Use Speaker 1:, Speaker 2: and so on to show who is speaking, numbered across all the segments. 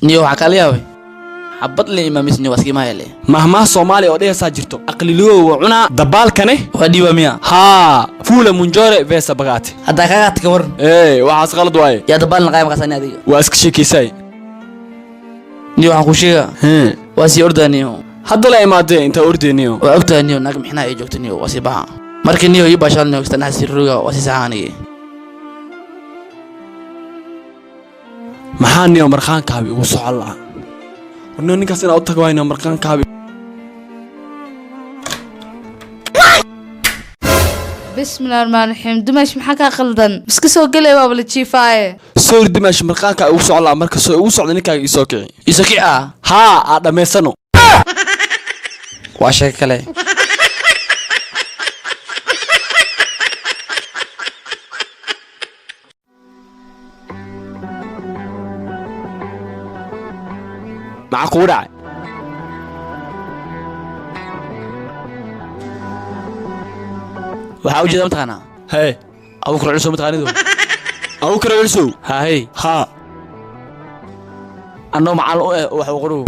Speaker 1: Niyo waxaa kala yaabay xabad la imaamiis niyo waskiimaha hele.
Speaker 2: Mahmaha Soomaaliya oo dhehaysaa jirto, aqliligow waa cunaa dabaalkane.
Speaker 1: Waa dhiiba miya?
Speaker 2: Haa, fuula munjore vesa bagaate.
Speaker 1: Haddaa kaga adka waran.
Speaker 2: Ee, waxaas qalad waaye.
Speaker 1: Yaa dabaalna qaay makaas ani adiga.
Speaker 2: Waa iska sheekaysaay.
Speaker 1: Niyo waxaan kuu sheegaa.
Speaker 2: Hee.
Speaker 1: Waa sii ordaa niyo.
Speaker 2: Hadda la imaadee intaa ordeyniyo.
Speaker 1: Waa ogtahay niyo naag mixnaha ay joogto niyo waa sii baxa. Marka niyo ii baashaal niyo kasta naxas ruga waa sii saxa anigi.
Speaker 2: Maxaa niyo marqaankaabi ugu socon lahaa? Warniyo ninkaas inaa u tago waayniyo marqaankaabi.
Speaker 3: Bismillahi rahmaani raxiim. Dumaash, maxaa kaa qaldan? Iska soo gelay, waaba la jiifaaye.
Speaker 2: Sorry dimaash, marqaankaa ugu socon lahaa. Marka soo ugu socda ninkaaga ii soo kici.
Speaker 1: Iso kici ah.
Speaker 2: Haa, aa dhammaysano.
Speaker 1: Waa sheeko kale.
Speaker 2: Maxaa kugu dhacay?
Speaker 1: Waxaa ujeeda mataqaanaa?
Speaker 2: Hee.
Speaker 1: Abuukar Culsow mataqaanidu?
Speaker 2: Abuukar Culsow.
Speaker 1: Haa hey.
Speaker 2: Haa.
Speaker 1: Annoo macallin u eh oo wax u qorow.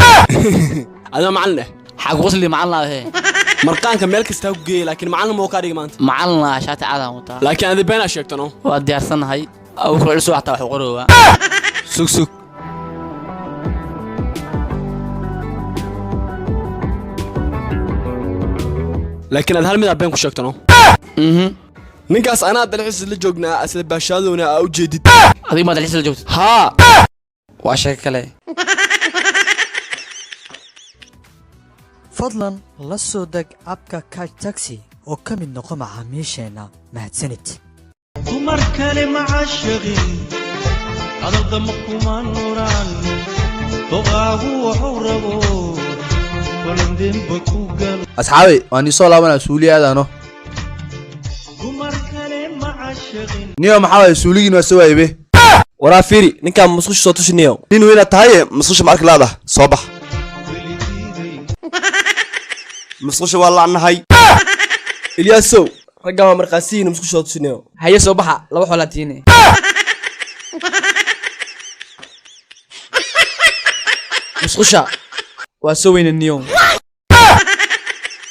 Speaker 2: Adoo macallin eh?
Speaker 1: Xaa ku qosli macallin ah hee.
Speaker 2: Marqaanka meel kastaa ku geeyay, laakiin macallin ma uu kaa dhigi maanta.
Speaker 1: Macallin ah, shaati caadaan wataa.
Speaker 2: Laakiin adi beenaa sheegtano.
Speaker 1: Waa diyaarsannahay. Abuukar Culsow xataa wax u qorowaa.
Speaker 2: Sug sug. Laakiin aad hal mid aa been ku sheegtano. Ninkaas anaa dalxiis la joognaa, asla baashaadowna aa u jeedid.
Speaker 1: Adiga maa dalxiis la joogtid?
Speaker 2: Haa.
Speaker 1: Waa sheeko kale.
Speaker 4: Fadlan la soo deg abka Kaj Taxi oo ka mid noqo macaamiisheenna. Mahadsanid.
Speaker 5: Dumar kale ma caashaqin, hadaldama kuma nuraan, doqaagu wuxuu rabo balandemba ku galo.
Speaker 6: Asxaabi, waan ii soo laabanaa suuli aadaano.
Speaker 5: Dumar kale ma caashaqin.
Speaker 6: Niyo maxaa waaye, suuligiin waa soo waayebe.
Speaker 2: Waraa fiiri, ninkaan musqusha soo tushiniyo.
Speaker 6: Nin weyna tahaye, musqusha ma arki laada? Soo bax.
Speaker 5: Weligiiday.
Speaker 6: Musqusha waa la'nahay.
Speaker 2: Ilyaasow, raggaan waa markhaasiyiin, musqusha soo tushiniyo.
Speaker 1: Haye, soo baxa, laba xoolaa tiine. Musqusha waa soo weyne niyo.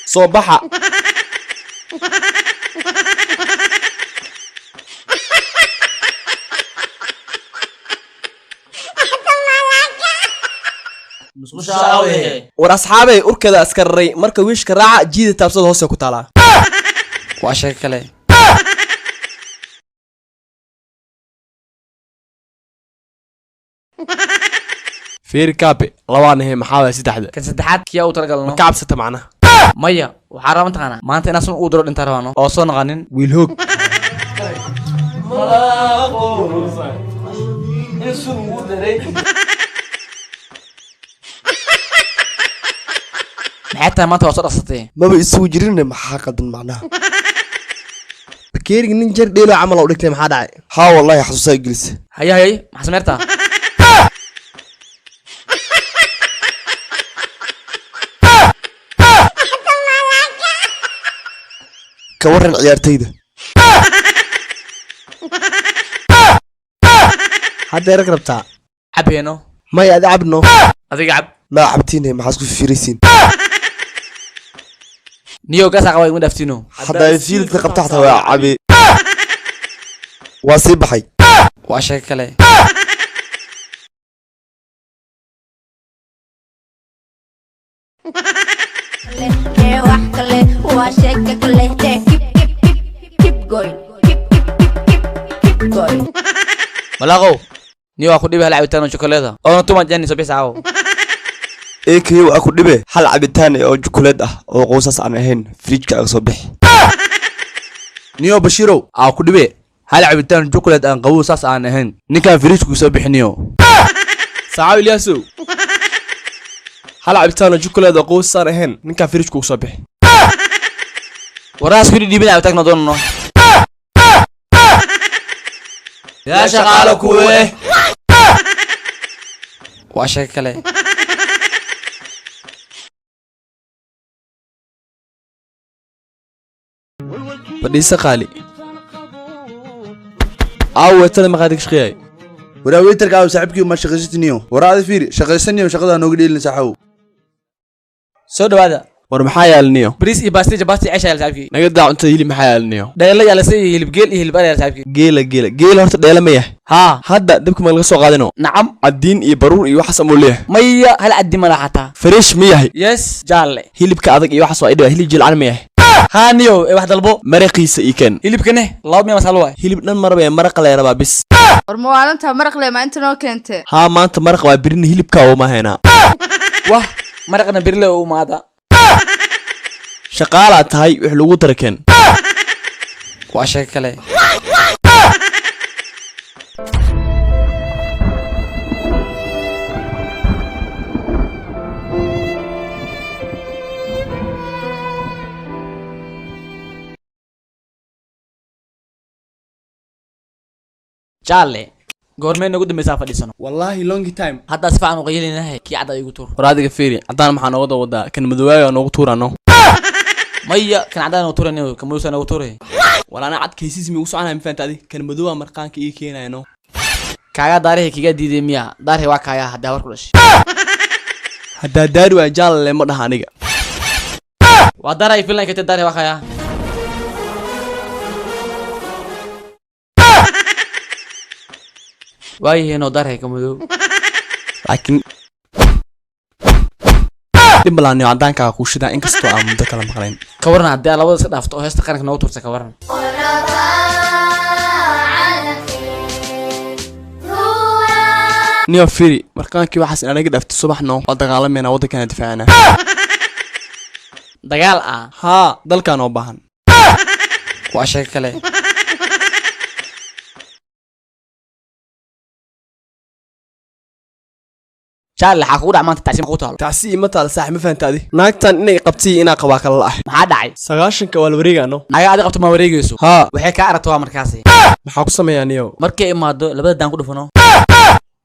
Speaker 2: Soo baxa. War asxaabay, urkeeda askararay marka wiishka raaca jiida taabsada hoose ku taalaa.
Speaker 1: Waa sheeko kale.
Speaker 2: Fiiri kaabe, labaan ahe, maxaa waaya saddexda?
Speaker 1: Kan saddexaad kiyaa u talagalno?
Speaker 2: Ma ka cabsata macnaha?
Speaker 1: Maya, waxaa rabaa mataqaanaa maanta inaan sun ugu diro dhintaa rabaano oo soo naqanin
Speaker 6: wiil hoog.
Speaker 1: Maxay tahay maanta waa soo dhaqsatay?
Speaker 7: Maba isugu jirinne, maxaa qaldan macnaha?
Speaker 6: Bakeeriga nin jar dheelo camal u dhigtay, maxaa dhacay?
Speaker 7: Haa wallahi, xasuusaa gelisa.
Speaker 1: Haye haye, maxaa sameyrtaa?
Speaker 7: Ka waran ciyaartayda?
Speaker 6: Hadda erag rabtaa.
Speaker 1: Cabeeno.
Speaker 7: Maya, adi cabno.
Speaker 1: Adiga cab.
Speaker 7: Maa cabtiine, maxaad isku fiiraysiin?
Speaker 1: Niyo gaasaa qaba, iguma dhaaftino.
Speaker 7: Haddaa fiilka qabta xataa waa cabe. Waa sii baxay.
Speaker 1: Waa sheeko kale.
Speaker 8: Ee wax kale waa sheeko kale. Ee keep keep keep keep going, keep keep keep keep keep going.
Speaker 1: Malaaqow niyo, waa ku dhibi hal cabitaan oo chokoleeda oona tuma jani soo bixi caawo.
Speaker 7: Eekayow, aa ku dhibe hal cabitaan oo jukuleed ah oo qowsaas aan ahayn, fridge-ka aga soo bixi.
Speaker 6: Niyo Bashiirow, aa ku dhibe hal cabitaan jukuleed aan qabow saas aan ahayn, ninkaan firiijku soo bixiniyo.
Speaker 2: Saacaw Ilyaasow, hal cabitaan oo jukuleed oo qoysaan ahayn, ninkaan fridge kugu soo bixi.
Speaker 1: Waraas ku dhiibin cabitaanka doonano.
Speaker 6: Yaa shaqaalo kuwe.
Speaker 1: Waa sheeko kale.
Speaker 2: Fadhiisa qaali. Aawo weetada maqaadi ka shaqeeyay?
Speaker 9: Waraa waiterka aaw saaxiibkii ma shaqaysatiniyo? Waraa adi fiiri, shaqaysaniyo, shaqadaa nooga dheelin saaxiibow.
Speaker 1: Soo dhawaada.
Speaker 2: War maxaa yaaliniyo?
Speaker 1: Bariis iyo baasti, jabaasti, ceesh yaal saaxiibkii.
Speaker 2: Naga daa cuntada hilib, maxaa yaaliniyo?
Speaker 1: Dheelo yaala iyo hilib geel iyo hilib ari yaala saaxiibkii.
Speaker 2: Geela, geela, geela horta dheela ma yahay?
Speaker 1: Haa.
Speaker 2: Hadda dabka ma laga soo qaadino?
Speaker 1: Nacam.
Speaker 2: Cadiin iyo baruur iyo waxaas amuu leeyahay?
Speaker 1: Maya, hal caddi ma laha xataa.
Speaker 2: Fresh ma yahay?
Speaker 1: Yes, jaalle.
Speaker 2: Hilibka adag iyo waxaas waa idhiba, hilib jilcan ma yahay?
Speaker 1: Haa niyow, ee wax dalbo.
Speaker 2: Maraqiisa ii keen.
Speaker 1: Hilibkane 200 masal waay.
Speaker 2: Hilib dhan marabaya, maraqa lee rabaa bis.
Speaker 3: War mawaalinta maraq le ma inta noo keentee?
Speaker 2: Haa, maanta maraq waa, birina hilibka uma haynaa.
Speaker 1: Wah, maraqna birile u imaada.
Speaker 2: Shaqaalaa tahay, wix lagu dara keen.
Speaker 1: Waa sheeko kale. Jaalle, goormee noogu dambaysaa fadhiisano?
Speaker 2: Wallaahi long time.
Speaker 1: Haddaa si fiican u qayilinahay, kii cadda igu tuur.
Speaker 2: War adiga fiiri, caddaan maxaa nooga daba wadaa? Kan madowaaga noogu tuurano.
Speaker 1: Maya, kan caddaan noogu tuuranayo, kan madowsaa noogu tuuray.
Speaker 2: War anaa cad kaysiis mi ugu soconaya, ma fahanta adi? Kan madowaa marqaanka ii keenayano.
Speaker 1: Kaagaa daarihi kiga diiday miya? Daarihi waa kaayaa haddaa war ku dhashay.
Speaker 2: Haddaa daari waa jaalle ma dhaha aniga.
Speaker 1: Waa daaray filan kate, daarihi waa kaayaa. Waayihiinoo daarihi ka madow.
Speaker 2: Laakiin dhib malaaniyo, caddaankaaga kuu shidaa inkastoo aan muddo kala maqlayn.
Speaker 1: Ka waran haddii aad labada iska dhaafto oo heesta qaranka noogu tuurta, ka waran?
Speaker 2: Niyo fiiri, marqaankii waxaas in anaga dhaafto subaxno waa dagaalamayna, waddankana difaacana.
Speaker 1: Dagaal ah?
Speaker 2: Haa, dalkaan oo baahan.
Speaker 1: Waa sheeko kale. Jaalle, xaa kugu dhac maanta? Tacsi ma kugu taalo?
Speaker 2: Tacsi ima taal saax, ma fahanta adi? Naagtan inay qabtay inaa qabaa kala la'ah.
Speaker 1: Maxaa dhacay?
Speaker 2: 90-ka waa la wareegaano.
Speaker 1: Naga adi qabto ma wareegayso?
Speaker 2: Haa.
Speaker 1: Waxay kaa aragto waa markaasi.
Speaker 2: Maxaa ku sameeyaa niyow?
Speaker 1: Markay imaado labada daan ku dhufano.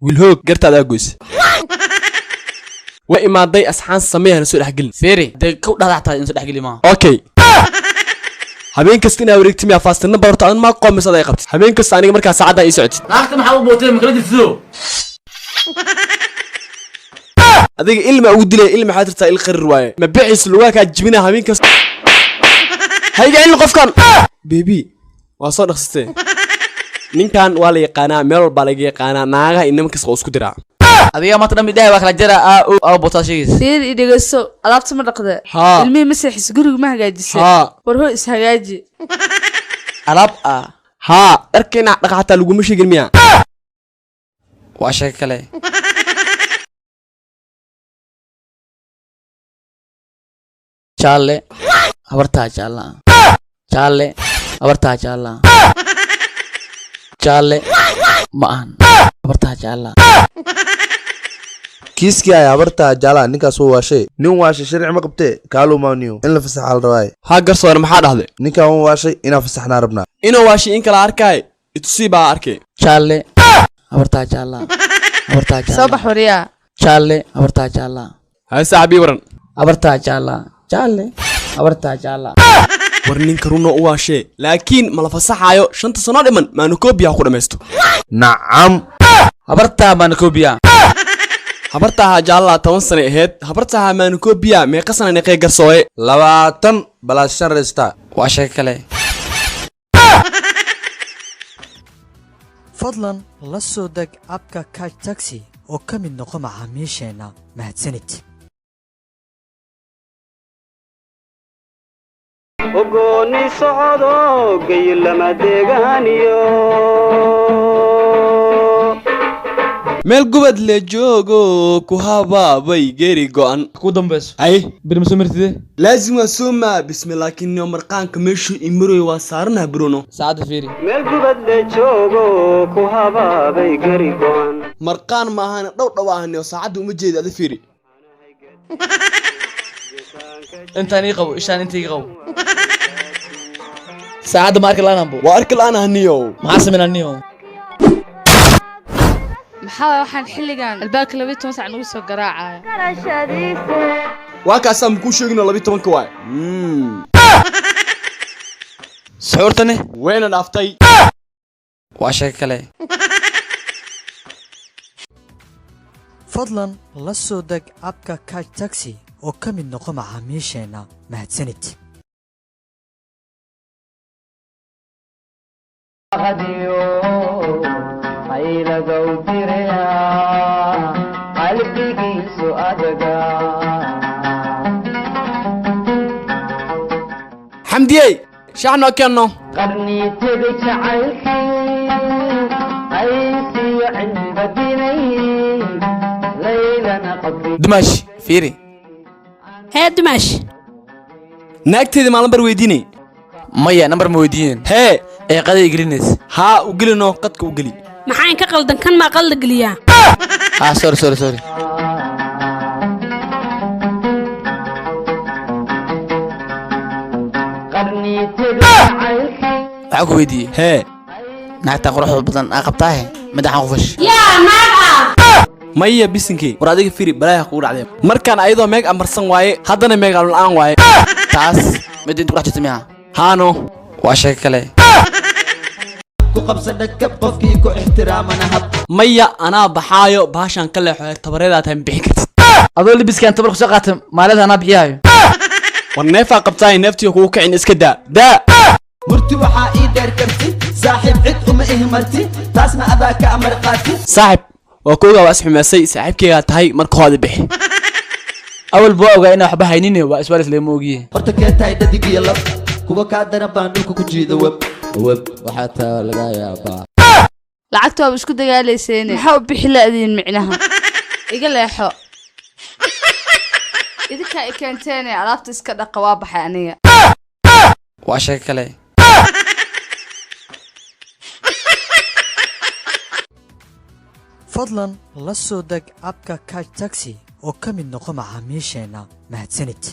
Speaker 2: Wiilhoog gartaadaa goyse waa imaaday, asxaan sameeyana soo dhexgelin.
Speaker 1: Fiiri dee, kow dhahda xataa in soo dhexgeli maaha.
Speaker 2: Okay, habeen kasta inaa wareegti miyaa faastina barto adan maa qoomis aday qabtid habeen kasta aniga markaa saacaddan ii socotid.
Speaker 1: Naagta maxaa u bootay? Ma kala jirtido?
Speaker 2: Adiga ilma ugu dilaya, ilma waxaa tirtaa il qarir waaye, ma bixis lugaa kaa jibinaa habeen kasta. Hayga celin qofkan. Bebi waa soo dhaqsatee, ninkan waa la yaqaanaa, meel walbaa laga yaqaanaa, naagaha iyo niman kasta oo isku diraa.
Speaker 1: Adiga maanta dhan midhaha waa kala jara aa o aa bootaa sheegaysa.
Speaker 3: Fiir i dhegeyso, alaabta ma dhaqde?
Speaker 2: Haa.
Speaker 3: Ilmihii ma seexis? Guriga ma hagaajisay?
Speaker 2: Haa.
Speaker 3: War hoo, ishagaaji.
Speaker 1: Alaab ah?
Speaker 2: Haa, dharka inaa dhaqa xataa laguma sheegin miya?
Speaker 1: Waa sheeko kale. Jaalle, habartaa jaalla. Jaalle, habartaa jaalla. Jaalle ma ahan, habartaa jaalla.
Speaker 9: Kiiskii ay habartaa jaalaha, ninkaas wuu waashay. Nin waashay sharci ma qabtee, kaalumaaniyo in la fasaxaa la rabaaye.
Speaker 2: Haa garsoore, maxaa dhahday?
Speaker 9: Ninkan wuu waashay, inaan fasaxnaa rabnaa.
Speaker 2: Inuu waashay in kala arkaay, itusii baa arkay.
Speaker 1: Jaalle, habartaa jaalla, habartaa
Speaker 3: Soo
Speaker 1: jaalla.
Speaker 3: bax wariyaa.
Speaker 1: Jaalle, habartaa jaalla.
Speaker 2: Hay saaxibii, waran.
Speaker 1: Habartaa jaalla. Jaalle, habartaa jaalla.
Speaker 2: War ninka runo u waashee, laakiin ma la fasaxaayo 5-ta sano dhiman maanukoobiya ha ku dhammaysto.
Speaker 9: Nacam.
Speaker 1: Habartaa maanakoobiya.
Speaker 2: Habartaaha jaallaa 10 sanay ahayd, habartaaha maanukoobiya meeqa sana neqee garsooye?
Speaker 9: 20 balaas 5 reystaa.
Speaker 1: Waa sheeko kale.
Speaker 4: Fadlan la soo deg app-ka Cash Taxi oo ka mid noqo macaamiisheenna. Mahadsanid.
Speaker 5: Ogooni socdo gaylama deegaaniyo.
Speaker 2: Meel gubad le joogo ku habaabay geeri go'an.
Speaker 1: Ku dambayso.
Speaker 2: Hay.
Speaker 1: Bir ma soo martide?
Speaker 2: Laazim waa soomaa bismi, laakiin niyo marqaanka meeshuu imaroy waa saaranaha bruno.
Speaker 1: Saacadda fiiri.
Speaker 5: Meel gubad le joogo ku habaabay gari go'an.
Speaker 2: Marqaan maahana dhow dhow ahaniyo, saacadda uma jeeda, ada fiiri.
Speaker 1: Intaan ii qabo, ishaan inta ii qabo, saacadda ma arki la'aan
Speaker 2: waa arki la'aan ahaniyo.
Speaker 1: Maxaa sameynaa niyo?
Speaker 3: Maxaa waay waxaan xilligan albaabka 12 sac nagu soo garaacaya?
Speaker 2: Waa kaasaa makuu sheegino, 12-ka waay.
Speaker 1: Suxuurtani
Speaker 2: wayna dhaaftay.
Speaker 1: Waa sheeko kale.
Speaker 4: Fadlan la soo deg abka Catch Taxi oo ka mid noqo macaamiisheenna. Mahadsanid.
Speaker 5: Ayladow direa qalbigiisu adaga.
Speaker 2: Xamdiyey, shaax noo keenno.
Speaker 5: Qarni tegay jacaylkii qaysiyo cinba dinay laylana qabri.
Speaker 1: Dumaash, fiiri.
Speaker 10: Hee dumaash.
Speaker 2: Naagteeda maa lambar weydiinay?
Speaker 1: Maya, nambar ma weydiineen.
Speaker 2: Hee.
Speaker 1: Ee qaday gelinaysa.
Speaker 2: Haa, u gelino, qadka u geli.
Speaker 10: Maxaa inka qaldan? Kan maa qalda geliyaa?
Speaker 1: Ah, sorry, sorry, sorry.
Speaker 5: Qarni tegay jacaylkii.
Speaker 1: Waxaan ku weydiiyey.
Speaker 2: Hee.
Speaker 1: Naagta quruxda badan aa qabtaahe, madaxaan ku fash.
Speaker 10: Yaa naag ah?
Speaker 2: Maya, bisinkii. War adiga firi, balaaha kugu dhacday. Markaan ayadoo meeg amarsan waaye, haddana meeg la'aan waaye.
Speaker 1: Taas mid inta ku dhex jirta miyaa?
Speaker 2: Haano.
Speaker 1: Waa sheeko kale.
Speaker 11: Ku qabsa dhakab, qofkii ku ixtiraamana hab.
Speaker 2: Maya, anaa baxaayo, baashaan ka leexo. Tabareedaa tahay, ma bixin kartid.
Speaker 1: Adoo libiskaan tabar kusoo qaata, maalinta anaa bixiyaayo.
Speaker 2: War neefaa qabtaay, neeftii kugu kicin, iska daa daa.
Speaker 11: Murti waxaa ii dheer karti, saaxiib cid uma ihmarti, taasna adaa ka amar qaati.
Speaker 2: Saaxib, waa koogaa, waa isxumeysay. Saaxiibkeygaa tahay, marka hooda bixi.
Speaker 1: Awal buu ogaa inaan waxba haynin, waa iswaalis lagama ogiye.
Speaker 11: Horta kee tahay, dhadig iyo lab kuwa kaa daran baan dhulka ku jiida, web
Speaker 6: web waxaa taa laga yaabaa.
Speaker 3: Lacagta waaba isku dagaalayseene, maxaa u bixi la'diin micnaha? Iga leexo, idinkaa i keenteene. Alaabta iska dhaqa, waa baxay aniga.
Speaker 1: Waa sheeko kale.
Speaker 4: Fadlan la soo deg abka Catch Taxi oo ka mid noqo macaamiisheenna. Mahadsanid.